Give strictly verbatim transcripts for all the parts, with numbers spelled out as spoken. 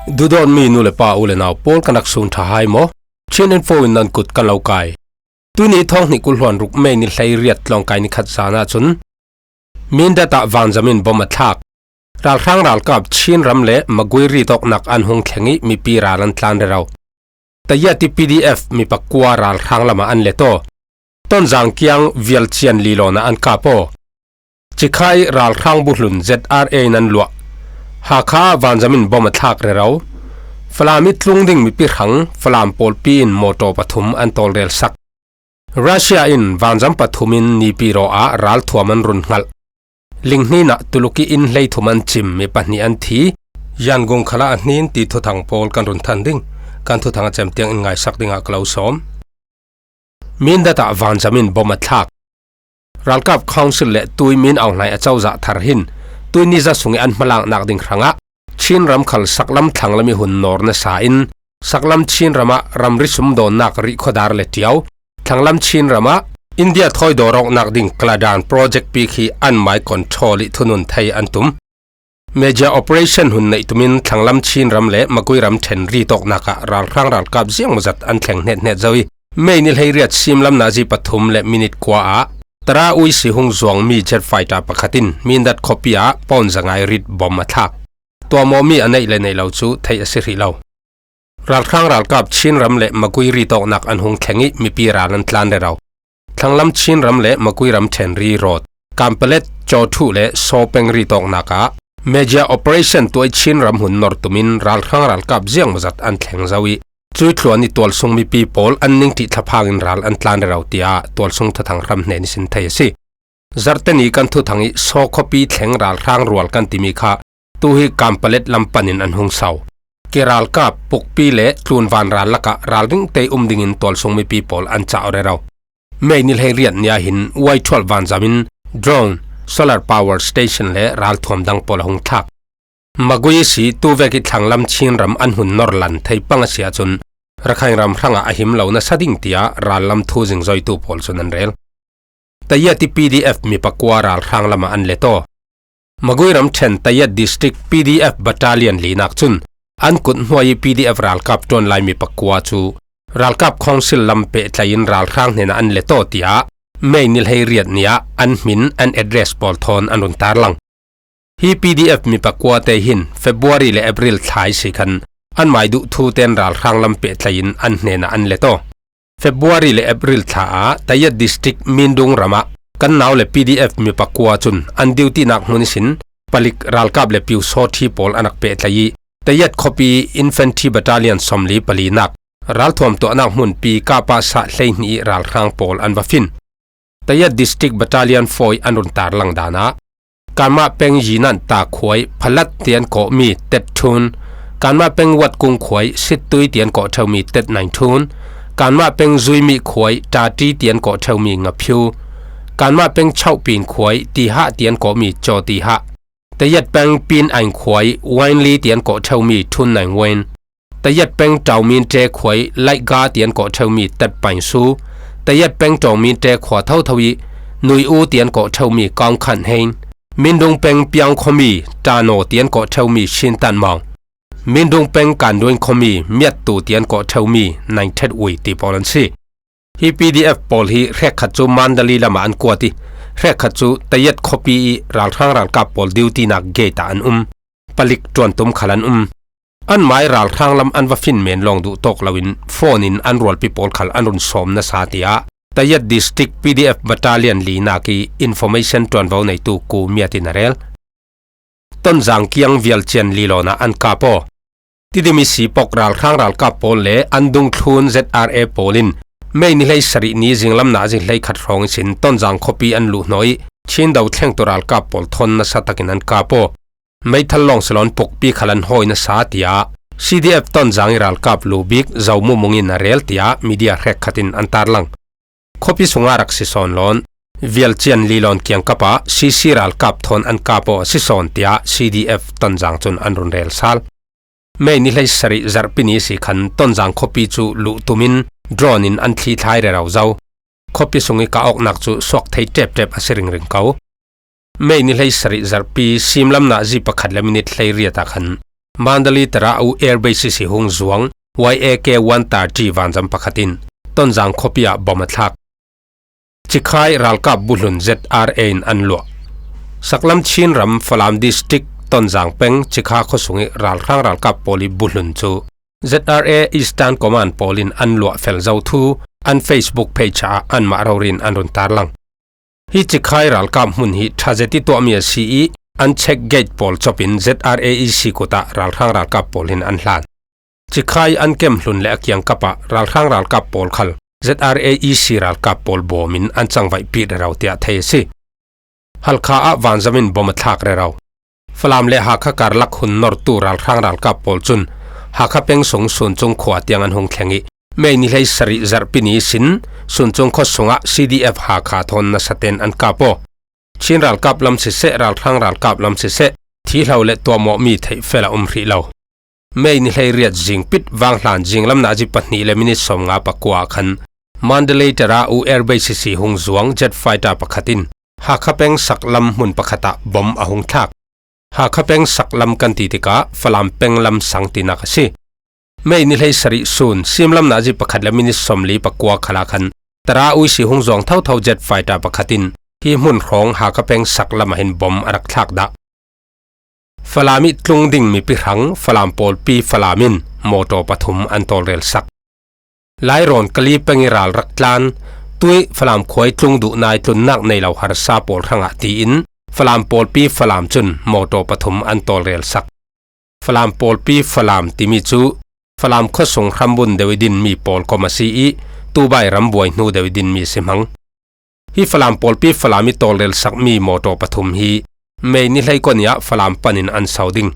Duhdawtmi nu le pa, u le nau pawl, kan rak sun ṭha hai maw? Chin Info in nan kut kan lo kai. Tuni thawng hnih kul hluan ruk May ni hleiriat tlawngkai ni khat zan ah cun Mindat ah vanzam in bom a thlak. Ralhrang ralkap Chin ram le Magway ri tawknak an hung thleng ih mipi ral an tlan rero. Tayat ih P D F mi pakua ralhrang lamah an let aw. Tonzang kiang Vialcian lilawn ah an kap aw. Cikha ih ralhrang buhlun Z R A in an luah. Hakha ah vanzam in bom a thlak rero. Falam ih tlung ding mipi hrang Falam pawlpi in mawtaw pathum an tawlrelsak. Russia in vanzam pathum in Naypyidaw ah ralthuam an run hngalh. Linghnin ah tuluk ih inn hleithum an cim, mi pahnih an thi. Yangon khalah a hnin ti thuthang pawl kan run than ding. Kan thuthang a cem tiang in ngaisak dingah ka lo sawm. Mindat ah vanzam in bom a thlak. Ralkap Council le tui Min Aung Hlaing a cozah thar hin tui ni za sungih an hmalaknak ding hrangah Chin ram khal saklam thlanglam ih hun nawr nasa in saklam Chin ramah ramri sumdawnnak rih khuadar le ṭiau, thlanglam Chin ramah India thawi dawrawknak ding kaladan project pi khi anmai control ih thunun thei an tum. Major operation hun neih tumin thlanglam Chin ram le Magway ram ṭhen ri tawknak ah ralhrang ralkap ziangmawzat an thleng hnethneh zo ih May ni hleiriat simlam nazi pathum le minit kua ah Tara Uisi hung zuangmi jet fighter pakhat in Mindat khuapi ah pawn zangai rit bom a thlak. Tuamawmi a neih le neih lo cu theih a si hrih lo. Ralhrang ralkap Chin ram le Magway ri tawknak an hung thleng ih mipi ral an tlan rero. Thlanglam Chin ram le Magway ram ṭhen ri rawt Kanpalet, Cawthu le Saw peng ri tawknak ah major operation tuah ih Chin ram hun nor tumin ralhrang ralkap ziangmawzat an thleng zo ih cui tluan ih tualsung mipi pawl an ning ṭih thlaphang in ral an tlan rero, tiah tualsung thuthang hram hnen ihsin thei a si. Zarhte ni kan thuthang ih Saw khuapi thleng ralhrang rual kan timi kha tu hi Kanpalet lam panin an hung so. Ke ralkap, Pukpi le Tlunvan ral lakah ralringte um dingin tualsung mipi pawl an cah rero. May ni hleiriat ni ah hin Y twelve vanzam in drone, solar power station le ralthuam dang pawl a hung thlak. Magway ihsi tuvek ih thlanglam Chin ram an hun nor lan thei pang a si ahcun Rakhine ram hrangah a him lo nasa ding tiah rallam thu zingzoitu pawl cun an rel. Tayat ih P D F mi pakua ralhrang lamah an let aw. Magway ram ṭhen Tayat District P D F Battalion linak cun an kut hnuai ih P D F ralkap ṭuan lai mi pakua cu ralkap Council lam pehtlai in ralhrang hnenah an let aw, tiah May ni hleiriat ni ah an hmin, an address pawl thawn an run tarlang. Hi P D F mi pakuate hin February le April thla ihsi khan anmai duh thu tein ralhrang lam pehtlai in an hnenah an let aw. February le April thla ah Tayat District Mindung ramah kan nau le P D F mi pakua cun an dutynak hmun ihsin palik ralkap le piusawṭhi pawl an rak pehtlai ih Tayat khuapi Infantry Battalion sawmli palinak ralthuam tuahnak hmunpi kapa sah hleihnih ih ralhrang pawl an va fin. Tayat District Battalion four ih an run tarlang dan ah Kanmah peng Yinan ta khuai Phalat tian kawhmi Tet Thun, Kanmah peng Watkung khuai Sittui tian kawh ṭheumi Tet Nain Thun, Kanmah peng Zuimi khuai Ṭaṭi tian kawh ṭheumi Ngaphiu, Kanmah peng Chauhpin khuai Tihah tian kawhmi Caw Tihah, Tayat peng Pin Ain khuai Wainli tian kawh ṭheumi Thun Nain Wain, Tayat peng Ṭauminte khuai Laihga tian kawh ṭheumi Tet Pain Su, Tayat peng Ṭauminte khua thotho ih Nui U tian kawh ṭheumi Kaung Khan Hein, Mindung peng Piang khuami Ṭano tian kawh ṭheumi Shin Tan Maung, Mindung peng Kanduin khuami Miattu tian kawh ṭheumi Nain Thet Ui ti pawl an si. Hi P D F pawl hi hrekkhat cu Mandalay lamah an kuat ih hrekkhat cu Tayat khuapi ih ralhrang ralkap pawl dutynak gate ah an um. Palik ṭuantum khal an um. Anmai ralhrang lam an va fin men lawng duh tawk loin phone in an rualpi pawl khal an run sawm nasa, tiah Tayat District P D F Battalion linak ih information ṭuanvo neitu Ku Miat in a rel. Tonzang kiang Vialcian lilawn ah an kap aw. Tidim ihsi pok ralhrang ralkap pawl le an dungthlun Z R A pawl in May ni hleisarih ni zinglam nazi hleikhat hrawng ihsin Tonzang khuapi an luh hnuah ih Chin dothlengtu ralkap pawl thawn nasa takin an kap aw. Meithal lawng si loin pukpi khal an hawi nasa, tiah C D F Tonzang ih ralkap Lu Bik Zo Mu Mung in a rel, tiah media hrekkhat in an tarlang. Khuapi sungah rak si sawn lawn Vialcian lilawn kiangkap ah C C ralkap thawn an kap aw a si sawn, tiah C D F Tonzang cun an run rel sal. May ni hleisarih zarhpi ni ihsi khan Tonzang khuapi cu luh tumin drone in an thlithlai rero zo. Khuapi sung ih kah awknak cu suak thei ṭepṭep a si ringring ko. May ni hleisarih zarhpi simlam nazi pakhat le minit hleiriat ah khan Mandalay Tara U Air Base ihsi hung zuang Y A K one thirty vanzam pakhat in Tonzang khuapi ah bom a thlak. Chikhai ralkap buhlun Z R A in an luah. Saklam Chin ram Falam District Tonzang peng Chikha khuasung ih ralhrang ralkap pawl ih buhlun cu Z R A Eastern Command pawl in an luah fel zo thu an Facebook page ah anmah rori in an run tarlang. Hi Chikhai ralkap hmun hi ṭha zet ih tuahmi a si ih an check gate pawl cop in Z R A ihsi kut ah ralhrang ralkap pawl hin an hlan. Chikhai an kem hlun le a kiangkap ah ralhrang ralkap pawl khal Z R A ihsi ralkap pawl bawm in an cangvaihpih rero tiah thei a si. Halkha ah vanzam in bom a thlak rero. Falam le Hakha karlak hun nortu ralhrang ralkap pawl cun Hakha peng sung Suncung khua tiang an hung thleng ih May ni hleisarih zarhpi ni ihsin Suncung khuasung ah C D F Hakha thawn nasaten an kap aw. Chin ralkap lam siseh, ralhrang ralkap lam siseh, thihlo le tuahmawhmi theih fel a um hrih lo. May ni hleiriat zingpit vanghlan zinglam nazi pahnih le minit sawmnga pakua ah khan Mandalay Tara U Air Base ihsi hung zuang jet fighter pakhat in Hakha peng saklam hmun pakhat ah bom a hung thlak. Hakha peng saklam kan ti tikah Falam peng lam sang tinak a si. May ni hleisarih sun simlam nazi pakhat le minit sawmli pakua khal ah khan Tara U ihsi hung zuang thotho jet fighter pakhat in hi hmun hrawng Hakha peng saklam ah hin bom a rak thlak dah. Falam ih tlung ding mipi hrang Falam pawlpi Falam in mawtaw pathum an tawlrelsak. Lairawn Kali peng ih ral rak tlan, tuih Falam khua ih tlung duh nai tlunnak nei lo harsa pawl hrangah tiin Falam pawlpi Falam cun mawtaw pathum an tawlrelsak. Falam pawlpi Falam timi cu Falam khuasung hrambun deuh ih dinmi pawl kom a si ih Tubai rambuai hnu deuh ih dinmi a si hmang. Hi Falam pawlpi Falam ih tawlrelsakmi mawtaw pathum hi May ni hleikua ni ah Falam panin an so ding.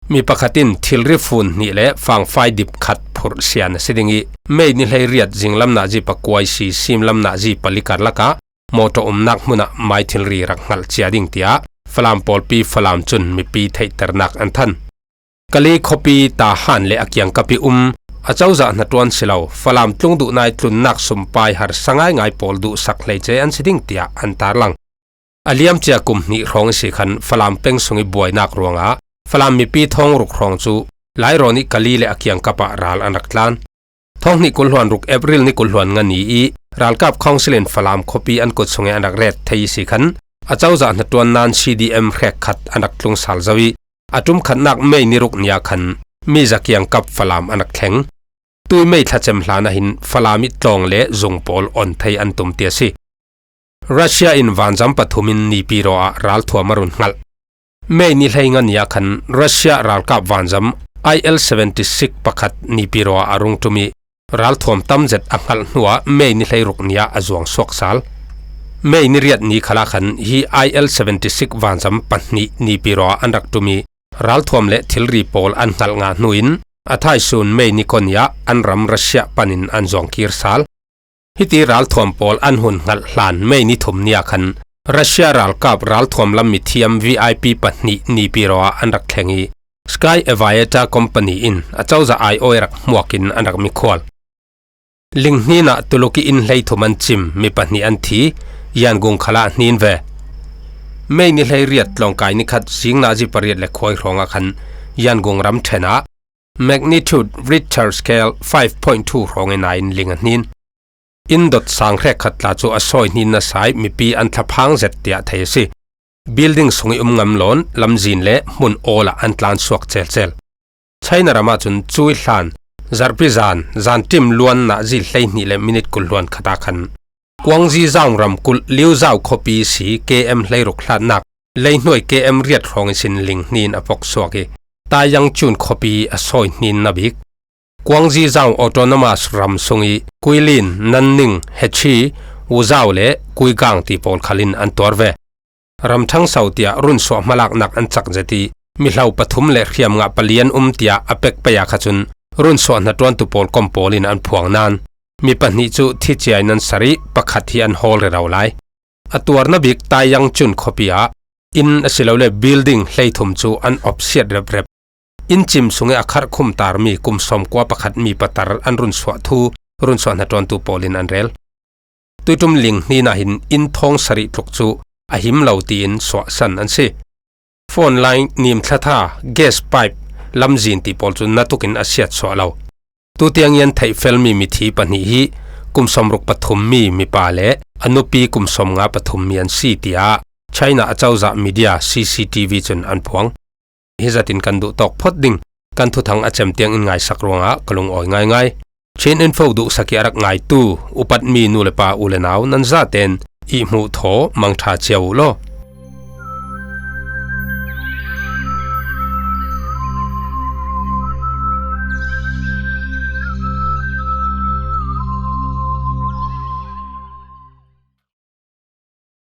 Mi pakhat in thilri fun hnih le fangfai dip khat phurh sian a si ding ih May ni hleiriat zinglam nazi pakua ihsi simlam nazi pali karlak ah mawtaw umnak hmun ah mai thilri rak hngalh cia ding tiah Falam pawlpi Falam cun mipi theihternak an than. Kali khuapi Tahan le a kiangkap ih um a cozah hnaṭuan si lo Falam tlung duh nai tlunnak sumpai harsa ngaingai pawl duhsak hleice an si ding tiah an tarlang. A liamcia kum hnih hrawng ihsi khan Falam peng sung ih buainak ruangah Falam mipi thawngruk hrawng cu Lairawn ih Kali le a kiangkap ah ral an rak tlan. Thawnghnih kul hluan ruk April ni kul hluan nga ni ih ralkap council in Falam khuapi an kut sung ih an rak ret thei ihsi khan a cozah hnaṭuan nan C D M hrekkhat an rak tlung sal zo ih a ṭumkhatnak May ni ruk ni ah khan mi za kiangkap Falam an rak thleng. Tui May thlacem hlan ah hin Falam ih tlawng le zung pawl on thei an tum ti a si. Russia in vanzam pathum in Nipiro ah ralthuam a run hngalh. May ni hleinga ni ah khan Russia ralkap vanzam I L seventy six pakhat Nipiro ah a rung ṭum ih ralthuam tam zet a hngalh hnuah May ni hleiruk ni ah a zuang suak sal. May ni riat ni khalah khan hi I L seventy six vanzam pahnih Nipiro ah an rak ṭum ih ralthuam le thilri pawl an hngalh ngah hnu in a thaisun May ni kua ni ah an ram Russia panin an zuang kir sal. Hiti ralthuam pawl an hun hngalh hlan May ni thum ni ah khan Russia ralkap ralthuam lam mithiam V I P pahnih Nipiro ah an rak thleng ih Sky Aviator Company in a cozah aiawh ih rak hmuak in an rak mikhual. Ling hnin ah tuluk ih inn hleithum an cim, mi pahnih an thi, Yangon khalah hnin ve. May ni hleiriat tlawngkai ni khat zing nazi pariat le khuai hrawng ah khan Yangon ramṭhen ah magnitude Richter scale five point two hrawng ih nai in ling a hnin. Inn dot sang hrekkhat tla cu a sawi hnin nasa ih mipi an thlaphang zet tiah thei a si. Building sung ih um ngam lawn lamzin le hmun awl ah an tlan suak celcel. China ram ahcun cuih hlan zarhpi zan, zanṭim luan nazi hleihnih le minit kul hluan khat ah khan Guangxi zaung ramkulh Liuzau khuapi si K M hleiruk hlatnak leihnuai K M riat hrawng ihsin ling hnin a pok suak ih Taiyangchun khuapi a sawi hnin na bik. Guangxi zaung Autonomous ram sung ih Guilin, Nanning, Hechi, Wuzau le Guigang ti pawl khal in an tuar ve. Ramṭhang so tiah runsuah hmalaknak an cak zet ih mihlo pathum le hriamngah pali an um tiah a pek pei ah kha cun runsuah hnaṭuantu pawl kom pawl in an phuang nain mi pahnih cu thi cia in an sar ih pakhat hi an hawl rero lai. A tuarna bik Taiyangchun khuapi ah inn asilole building hleithum cu an opsiat reprep. Inn cim sungih a kharh khumtarmi kum sawmkua pakhat mi patar an runsuah thu runsuah hnaṭuantu pawl in an rel. Tuiṭum ling hnin ah hin inn thawng sarih tluk cu a him lo tiin suahsan an si. Phone line, nimthlatha, gas pipe, lamzin tih pawl cu natukin a siatsuah lo. Tutiang i an theih felmi mithi pahnih hi kum sawmruk pathum mi mipa le a nupi kum sawmnga pathum mi an si, tiah China acozah media C C T V cun an phuang. Hi zatin kan duh tawk phot ding kan thuthang a cem tiang in ngaisak ruangah ka lungawi ngaingai. Chin Info duhsak i a rak ngaitu upatmi nu le pa, u le nau, nan zaten i hmuh thaw mangṭha cio uh law,